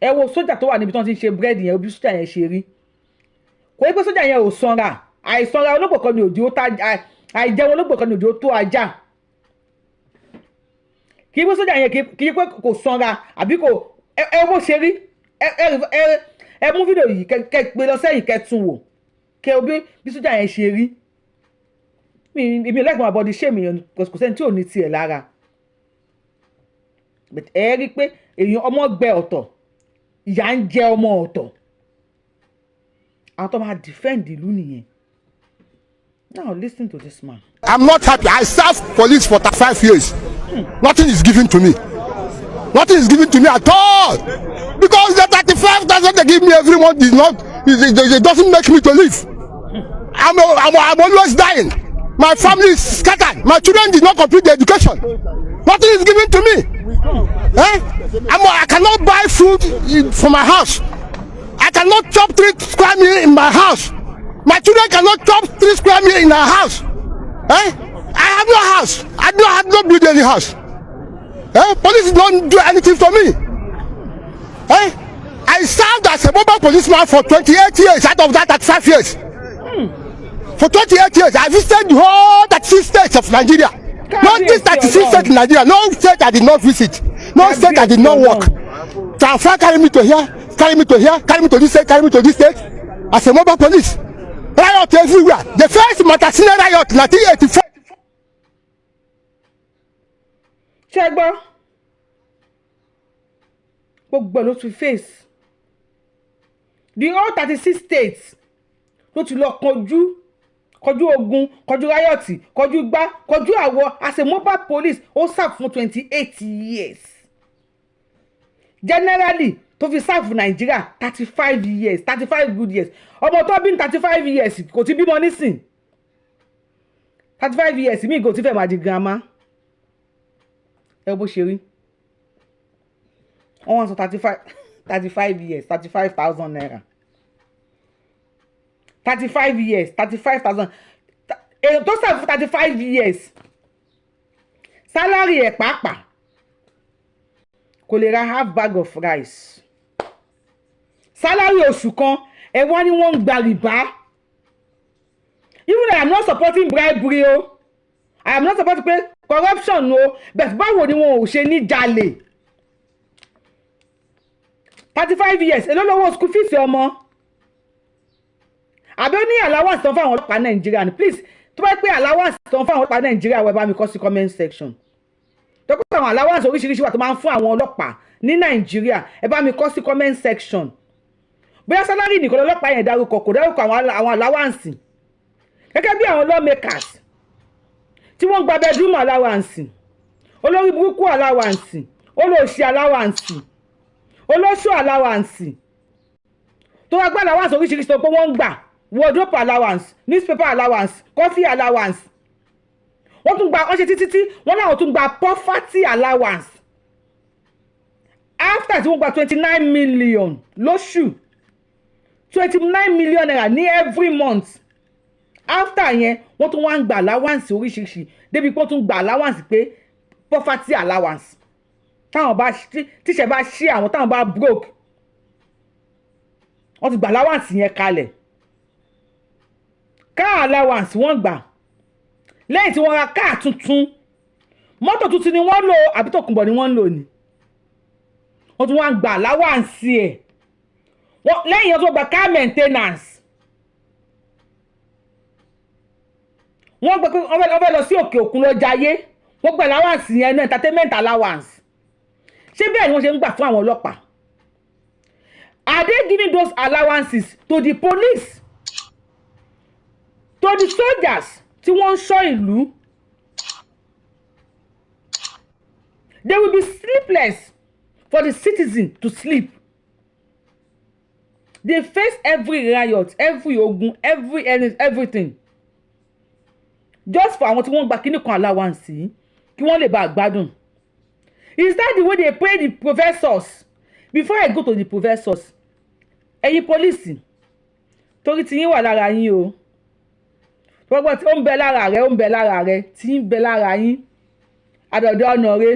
Ẹ wo sójà tó wà níbi tí wọ́n ti ń ṣe búrẹ́dì yẹn, bí sójà yẹn ṣe rí. Kò yẹ pé sójà yẹn ò sanra. Àìsanra olóògbé kan ní òjò tá, àìjẹun olóògbé kan ní òjò tó ajá. Kì í pé sójà yẹn, kì í pé kò sanra àbí kò. Ẹ bó ṣe rí, ẹ mú fídíò yìí, kẹ gbé lọ sẹ́yìn, kẹ tún wò, kẹ o bí sójà yẹn ṣe rí. Mi èmi lẹ́gbọ̀n àbọ̀dí ṣé mi kò sẹ́ni tí ò ní tiẹ̀ lára. Ẹ rí i pé èèyàn ọmọ gbẹ ọ̀tọ̀, ìyà ń jẹ ọmọ ọ̀tọ̀. Àwọn tó máa defend ìlú nìyẹn. Now listen to this man. I'm not happy. I served police for 35 years. Nothing is given to me. Nothing is given to me at all. Because the 35,000 they give me every month is not, it doesn't make me to live. I'm always dying. My family is scattered. My children did not complete their education. Nothing is given to me. Eh? I cannot buy food for my house. I cannot chop three square meal in my house. My children cannot chop three square meal in our house. Eh? I have no house. I don't have no build any house. Eh? Police don't do anything for me. Eh? I served as a mobile policeman for 28 years out of that 35 years. For 28 years, I visited the whole 36 states of Nigeria. Not this 36 states in Nigeria. No state I did not visit. No state I did not work. Transfer carry me to here, carry me to here, carry me to this state, carry me to this state. As a mobile police. Riot everywhere. The first Maitatsine riot, 1984. Ṣé ẹ gbọ́? Gbogbo ẹ̀ ló ti face. The all 36 states ló ti lọ kọjú, kọjú ogun, kọjú riot, kọjú gbá, kọjú àwọ. As a mobile police, ó serve fún 28 years. Generally, tó fi serve Nàìjíríà, 35 years, 35 good years. Ọmọ tó bí ní 35 years kò ti bímọ nísìn. 35 years mi kò ti fẹ́ máa di grandma. Ẹ bó ṣe rí, wọ́n wá sọ 35, 35 years, ₦35,000. 35 years, 35,000. Èèyàn tó serve fún 35 years, salary ẹ̀ pàápàá kò lè ra half bag of rice, salary oṣù kan. Ẹ wá ní wọ́n ń gba rìbá. Even though I am not supporting bribery o, I am not supporting pé corruption o, but báwo ni wọn ò ṣe ní jalè? 35 years, èló lówó school fees ọmọ? Àbí ó ní allowance tán fún àwọn ọlọ́pàá Nàìjíríà ni? Please, tó bá pé allowance tán fún àwọn ọlọ́pàá Nàìjíríà, wẹ́ bá mi kọ sí comment section. Tó pé àwọn allowance oríṣiríṣi wà tó máa ń fún àwọn ọlọ́pàá ní Nàìjíríà, ẹ bá mi kọ sí comment section. Bóyá salary nìkan lọ́lọ́pàá yẹn dárúkọ, kò dárúkọ àwọn allowance, gẹ́gẹ́ bí àwọn lawmakers tí wọ́n gba bedroom allowance, olórí burúkú allowance, olóòṣì allowance, olóṣù allowance, tó wá gbá allowance oríṣiríṣi tó pé wọ́n ń gbà, wardrobe allowance, newspaper allowance, coffee allowance. Wọ́n tún gba, wọ́n ṣe títí tí wọ́n náà tún gba poverty allowance after tí wọ́n gba 29 million lóṣù, ₦29 million ní every month. After yẹn, wọ́n tún wá ń gba allowance oríṣiríṣi, débi pé wọ́n tún gba allowance pé poverty allowance, táwọn bá tíṣẹ̀ bá ṣí àwọn, táwọn bá broke. Wọ́n ti gba allowance yẹn kalẹ̀. Car allowance wọ́n gbà lẹ́yìn tí wọ́n ra car tuntun. Mọ́tò tuntun ni wọ́n lò àbí tòkunbọ̀ ni wọ́n ń lò ní? Wọ́n tún wá ń gba allowance ẹ̀. Lẹ́yìn yẹn, tó gba car maintenance. Wọ́n gbé pé wọ́n fẹ́ lọ sí òkè òkun lọ jayé, wọ́n gba allowance yẹn náà, entertainment allowance. Ṣé bẹ́ẹ̀ ni wọ́n ṣe ń gbà fún àwọn ọlọ́pàá? Are they giving those allowances to the police, to the soldiers tí wọ́n ń ṣọ́ ìlú? They will be sleepless for the citizen to sleep. They face every riot, every ogun, every everything, just for àwọn tí wọ́n gba kíní kan allowance yìí, kí wọ́n lè bá a gbádùn. Is that the way they pay the professors? Before I go to the professors, ẹ̀yin police, torí tí yín wà lára yín o, gbogbo tí ó ń bẹ lára rẹ, ó ń bẹ lára rẹ, tí ń bẹ lára yín, àdọ̀dọ̀ ọ̀nà rẹ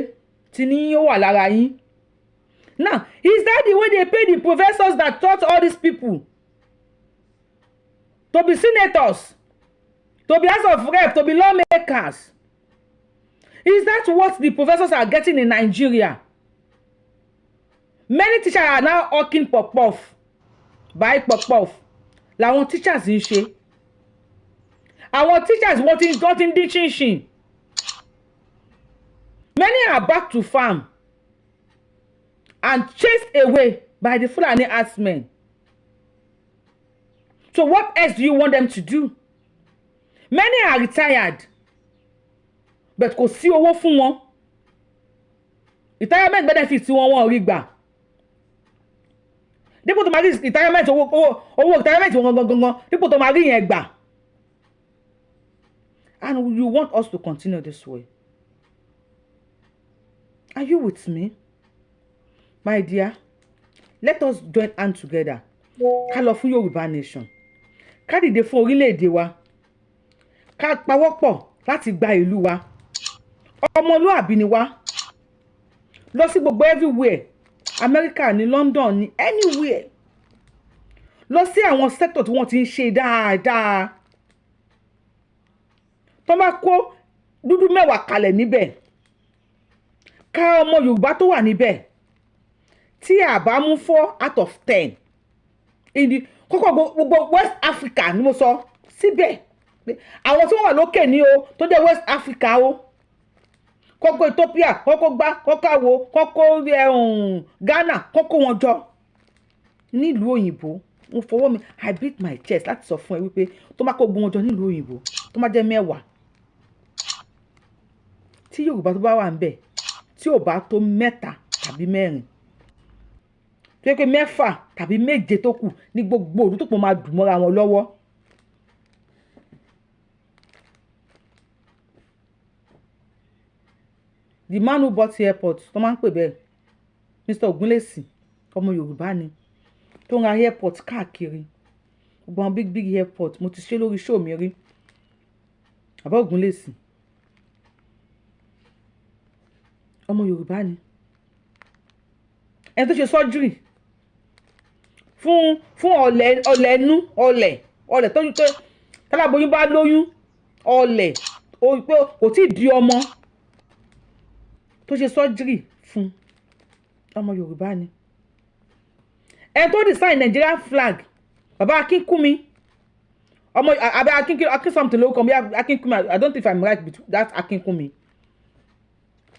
tí ní yín ó wà lára yín. Now, is that the way they pay the professors that taught all these people to be senators, to be House of Rep, to be lawmakers? Is that what the professors are getting in Nigeria? Many teachers are now hawking puff-puff, buy puff-puff làwọn teachers ń ṣe. Àwọn teachers, wọ́n ti ń dín chinchin. Many are back to farm and chased away by the Fulani herdsmen. So what else do you want them to do? Many are retired, but kò sí owó fún wọn. Retirement benefit wọn, wọn ò rí gbà. Dípò tó máa rí retirement, owó retirement wọn gangan gangan, dípò tó máa rí yẹn gbà. And you want us to continue this way? Are you with me, my dear? Let us join hand together, ká lọ fún Yorùbá nation, ká dìde fún orílẹ̀-èdè wa, ká pawọ́pọ̀ láti gba ìlú wa. Ọmọlúàbí ni wá. Lọ sí gbogbo everywhere, America ní, London ní, anywhere, lọ sí àwọn sector tí wọ́n ti ń ṣe dáadáa. Tó bá kó dúdú 10 kalẹ̀ níbẹ̀, ká ọmọ Yorùbá tó wà níbẹ̀, tí a bá mú 4 out of 10 in the kókó gbogbo West Africa ni mo sọ síbẹ̀, àwọn tí wọ́n wà lókè ní o, tó jẹ́ West Africa o, kókó Ethiopia, kókó gbá, kókó àwo, kókó Ghana, kókó wọn jọ nílùú òyìnbó, mo fọwọ́ mi, I beat my chest láti sọ fún ẹ wípé tó má kó gbogbo wọn jọ nílùú òyìnbó, tó má jẹ́ 10, tí Yorùbá tó bá wà ń bẹ̀, tí ò bá tó mẹ́ta tàbí mẹ́rin, tó yẹ pé mẹ́fà tàbí méje tó kù ní gbogbo òdu tó pọ̀ máa dùn mọ́ra wọn lọ́wọ́. The man who bought the airport, tó máa ń pè bẹ́ẹ̀, Mr. Ogunlesi, ọmọ Yorùbá ni, tó ń ra airport káàkiri, gbogbo àwọn big big airport. Mo ti ṣe lórí show mi rí. Bàbá Ogunlesi, ọmọ Yorùbá ni. Ẹni tó ṣe surgery fún ọ̀lẹ̀, ọ̀lẹ̀ nú ọ̀lẹ̀, ọ̀lẹ̀ tó táláboyún bá lóyún, ọ̀lẹ̀ pé kò tí ì di ọmọ, tó ṣe surgery fún, ọmọ Yorùbá ni. Ẹni tó design Nigerian flag, bàbá Akínkúnmi, ọmọ abẹ Akin, Akin something lórúkọ mi, Akínkúnmi. I don't think I'm right with that. Akínkúnmi,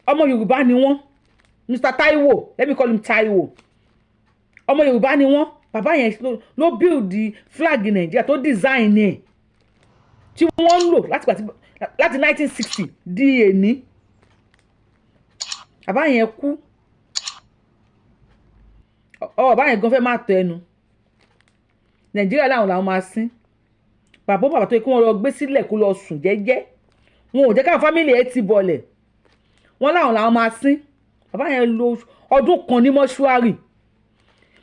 ọmọ Yorùbá ni wọ́n. Mr. Taiwo, let me call him Taiwo, ọmọ Yorùbá ni wọ́n. Bàbá yẹn ló build the flag Nàìjíríà, tó design ẹ̀, tí wọ́n ń lò láti 1960 di èní. Bàbá yẹn kú ọ. Bàbá yẹn gan fẹ́ máa tọ ẹnu. Nàìjíríà láwọn làwọn máa sín bàbá. Bàbá tó yẹ kí wọ́n lọ gbé sílẹ̀ kó lọ sùn jẹ́jẹ́, wọn ò jẹ́ káwọn family ẹ̀ ti bọ̀lẹ̀. Wọ́n láwọn làwọn máa sín. Bàbá yẹn lò ọdún kan ní mọ́ṣúárì.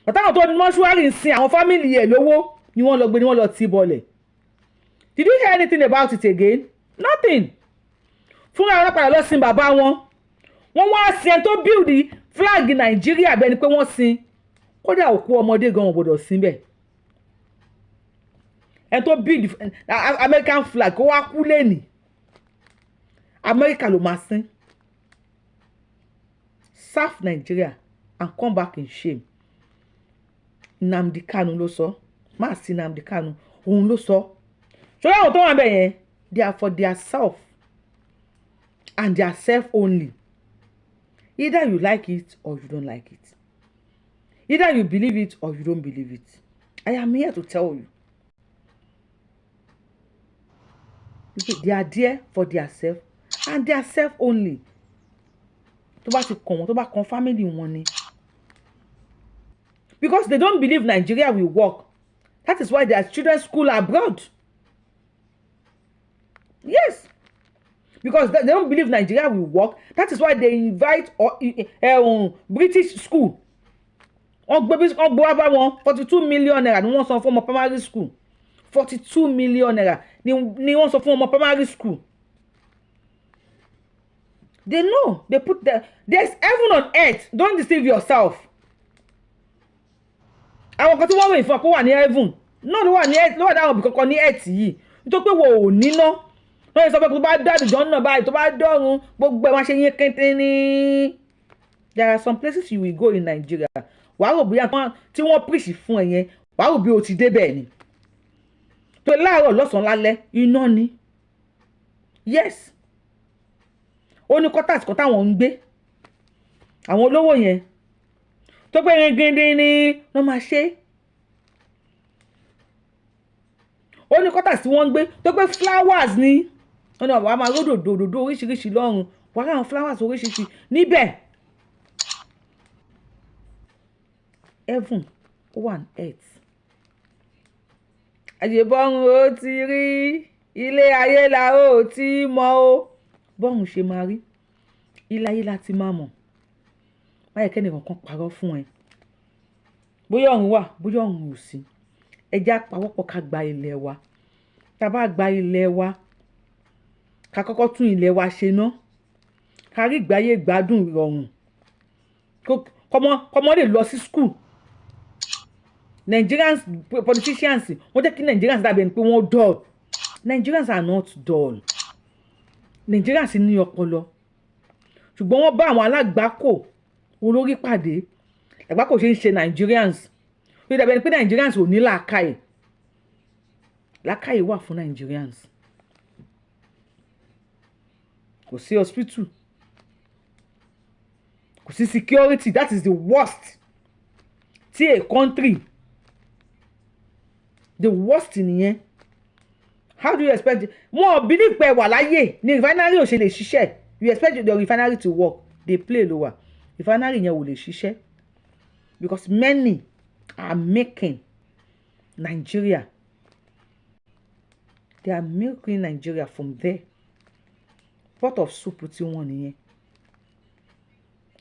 Bàtà àwọn tó ní mọ́ṣúárì ń sin àwọn family ẹ̀ lówó ni wọ́n lọ gbé, ni wọ́n lọ ti bọ̀lẹ̀. Did you hear anything about it again? Nothing. Fúnra wọn padà lọ sin bàbá wọn. Wọ́n wá sin ẹni tó build flag Nàìjíríà bẹ́ẹ̀ ni pé wọ́n sin kódà òkú ọmọdé gan, wọn gbọ́dọ̀ sin bẹ́ẹ̀. Ẹni tó build American flag, kó wá kú lẹ́nì, America ló máa sin. Serve Nigeria and come back in shame. Nnamdi Kanu ló sọ. Má sí Nnamdi Kanu, òun ló sọ. Ṣọlá, àwọn tó wà bẹ́ẹ̀ yẹn, they are for their self and their self only. Either you like it or you don't like it, either you believe it or you don't believe it, I am here to tell you, they are there for their self and their self only. Tó bá ti kàn wọ́n, tó bá kan family wọn ni, because they don't believe Nigeria will work. That is why their children school abroad. Yes, Because they don't believe Nigeria will work. That is why they invite British school. Wọ́n gbé wá bá wọn. ₦42 million ni wọ́n san fún ọmọ primary school. ₦42 million ni wọ́n san fún ọmọ primary school. They know they put the there's heaven on earth. Don't deceive yourself. Àwọn kan tí wọ́n ròyìn fún ọ pé wà ní heaven náà ló wà ní earth, ló wà dáhùn òbí kankan ní earth yìí, nítorí pé wọ́n ò níná. Wọ́n yẹ sọ pé tó bá dàdùjọ́ náà báyìí, tó bá dọ̀run, gbogbo ẹ̀ máa ṣe yín kéńté ní. There are some places you will go in Nigeria, wàá rò bóyá tí wọ́n preach fún ẹ yẹn, wàá rò bí o ti débẹ̀ ni. Tó láàárọ̀, lọ́sàn-án, lálẹ́, iná ni. Yes, ó ní quarters kan táwọn ń gbé, àwọn olówó yẹn, tó pé ringindin ni wọ́n máa ṣe. Ó ní quarters tí wọ́n ń gbé tó pé flowers ni. Wọ́n ní wàá máa ródòdó, òdòdó oríṣiríṣi lọ́rùn, wàá ráwọn flowers oríṣiríṣi níbẹ̀. Heaven ó wà ní earth. Àṣebọ́run ó ti rí ilé ayé la ó ti mọ̀ ó. Bọ́run ṣe máa rí, ilé ayé la ti máa mọ̀. Báyìí kẹ́ni kankan parọ́ fún ẹ, bóyá ọ̀run wà, bóyá ọ̀run ò sí. Ẹ jẹ́ á pawọ́pọ̀ ká gba ilẹ̀ wa. Tá a bá gba ilẹ̀ wa, ká kọ́kọ́ tún ilẹ̀ wa ṣe ná, ká rí ìgbáyé gbádùn ìrọ̀rùn, kọ́mọ lè lọ sí school. Nigerians politicians, wọ́n jẹ́ kí Nigerians dàbí ẹni pé wọ́n dull. Nigerians are not dull. Nigerians ní ọpọlọ, ṣùgbọ́n wọ́n bá àwọn alágbàákò olórí pàdé. Àgbákò ṣe ń ṣe Nigerians, ó dàbí ẹni pé Nigerians ò ní làákàyè. Làákàyè wà fún Nigerians. Kò sí hospital, kò sí security. That is the worst tí a country, the worst nìyẹn. How do you expect? Wọn believe pé wà láyé ní refinery ò ṣe lè ṣiṣẹ́. You expect the refinery to work? Dey play ló wà. Refinery yẹn ò lè ṣiṣẹ́ because many are making Nigeria, they are milking Nigeria from there. Pot of soup tí wọ́n nìyẹn.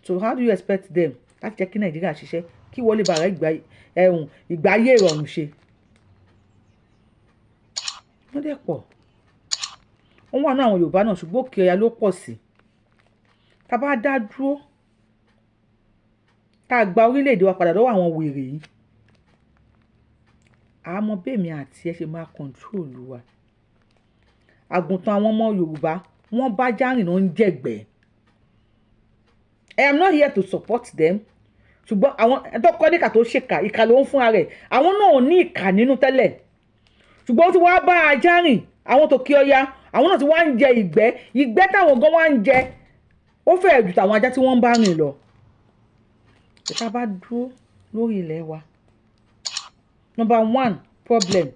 So how do you expect them láti jẹ́ kí Nàìjíríà ṣiṣẹ́, kí wọ́n lè bàrà ìgbà ẹ̀hún ìgbáyé ìrọ̀rùn ṣe? Wọ́n dẹ̀ pọ̀, wọ́n wà ní àwọn Yorùbá náà, ṣùgbọ́n òkè ọya ló pọ̀ sí. Tá a bá dá dúró, tá a gba orílẹ̀-èdè wa padà lọ́wọ́ àwọn wèrè yìí, àmọ́ bẹ́ẹ̀mi àti ẹ ṣe máa control wa. Àgùntàn àwọn ọmọ Yorùbá, wọ́n bá járìn náà ń jẹ̀gbẹ́. I am not here to support them, ṣùgbọ́n àwọn tó kọ́ níkà tó ṣèkà, ìkà ló ń fúnra rẹ̀. Àwọn náà ní ìkà nínú tẹ́lẹ̀, ṣùgbọ́n ó ti wá bá ajá rìn. Àwọn tó kí ọya, àwọn náà ti wá ń jẹ ìgbẹ́. Ìgbẹ́ táwọn gan wá ń jẹ, ó fẹ́ẹ̀ jù tàwọn ajá tí wọ́n ń bá rìn lọ. Tá a bá dúró lórí ilẹ̀ wa, number one problem,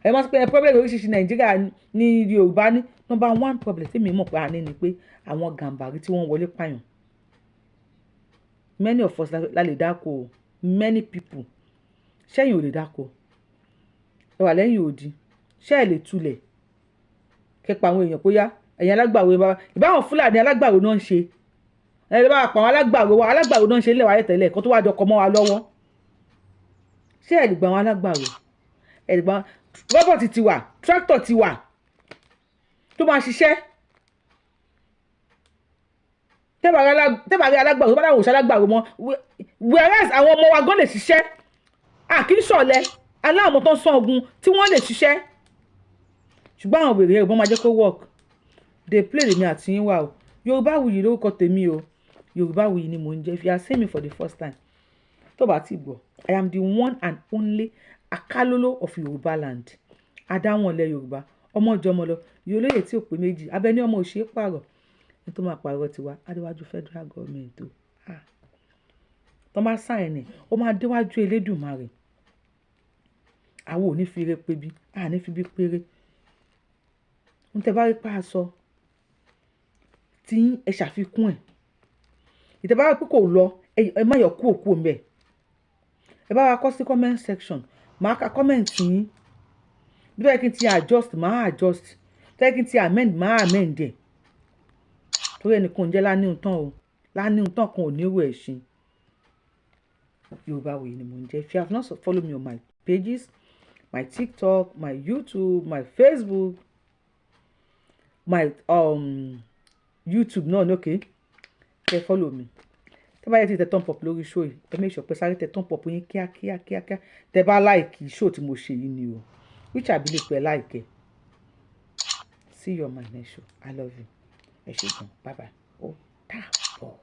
ẹ máa sọ pé problem oríṣiríṣi Nàìjíríà ní Yorùbá ní. Number one problem tí mi mọ̀ pé a ní ni pé àwọn Gàǹbàrí tí wọ́n wọlé pààyàn. Many of us la lè dáko o. Many people, ṣẹ́yìn ò lè dáko? Ẹ wà lẹ́yìn odi, ṣé ẹ lè tulẹ̀ kẹpa àwọn èèyàn bóyá ẹ̀yin alágbàro bá ìbáwọn Fúlàní alágbàro náà ń ṣe? Ẹ lè bá pa àwọn alágbàro wa. Alágbàro náà ń ṣe nílẹ̀ wáyé tẹ́lẹ̀ kó tó wá dọkọ mọ́ wa lọ́wọ́. Ṣé ẹ lè gba àwọn alágbàro? Ẹ lè gba? Robot ti wà, tractor ti wà tó máa ṣiṣẹ́. Tẹ́bàrí alágbàro tó bá dáhùn òṣà alágbàro mọ́, whereas àwọn ọmọ wa gan lè ṣiṣẹ́. À kì í ṣọ̀lẹ aláàmọ́ tó ń sán ogun tí wọ́n lè ṣiṣẹ́, ṣùgbọ́n àwọn wèrè ẹ̀gbọ́n máa jẹ́ kó work. Dey play lèmi àti yín wà o. Yorùbáwùyí lórúkọ tèmi o. Yorùbáwùyí ni mò ń jẹ́. If you are seeing me for the first time, tó bá ti gbọ́, I am the one and only Akálóló of Yorùbá land, adáwọn ilẹ̀ Yorùbá, ọmọ ìjọmọ lọ yòólóyè tí ò pé méjì, abẹ́ní ọmọ òṣèré pààrọ̀ ní tó máa pààrọ̀ tiwa adéwájú federal government o. Ah, tó máa sáyẹn ni ó máa déwájú Elédùmarè. Àwọn ò ní fi ire pé bí a ní fi bí péré ń tẹ́ bá rí pa aṣọ tí ẹ ṣàfikún ẹ̀. Ìtẹ́ bá rí pé kò lọ, ẹ má yọ kú òkú òǹbẹ̀. Ẹ bá wa kọ sí comment section, màá ka comment yín. Bí bẹ́ẹ̀ kí n ti adjust, màá adjust. Tẹ́ kí n ti amend, màá amend ẹ̀. Torí ẹnìkan ò ń jẹ́ láníhun tán o, láníhun tán kan ò ní rò ẹ̀sìn. Yorùbáwùyí ni mò ń jẹ́. If you have not follow me on my pages, my TikTok, my YouTube, my Facebook, my YouTube náà ní, okay, kẹ́ follow me. Tẹ́ bá yẹ ti tẹ thumb up lórí show yìí, ẹ make sure pé sáré tẹ thumb up yín kíákíá kíákíá. Tẹ́ bá like show tí mo ṣe yìí ni o, which I believe pé like ẹ. See you on my next show. I love you. Ẹ ṣé gan. Bye bye. Ó dàbọ̀.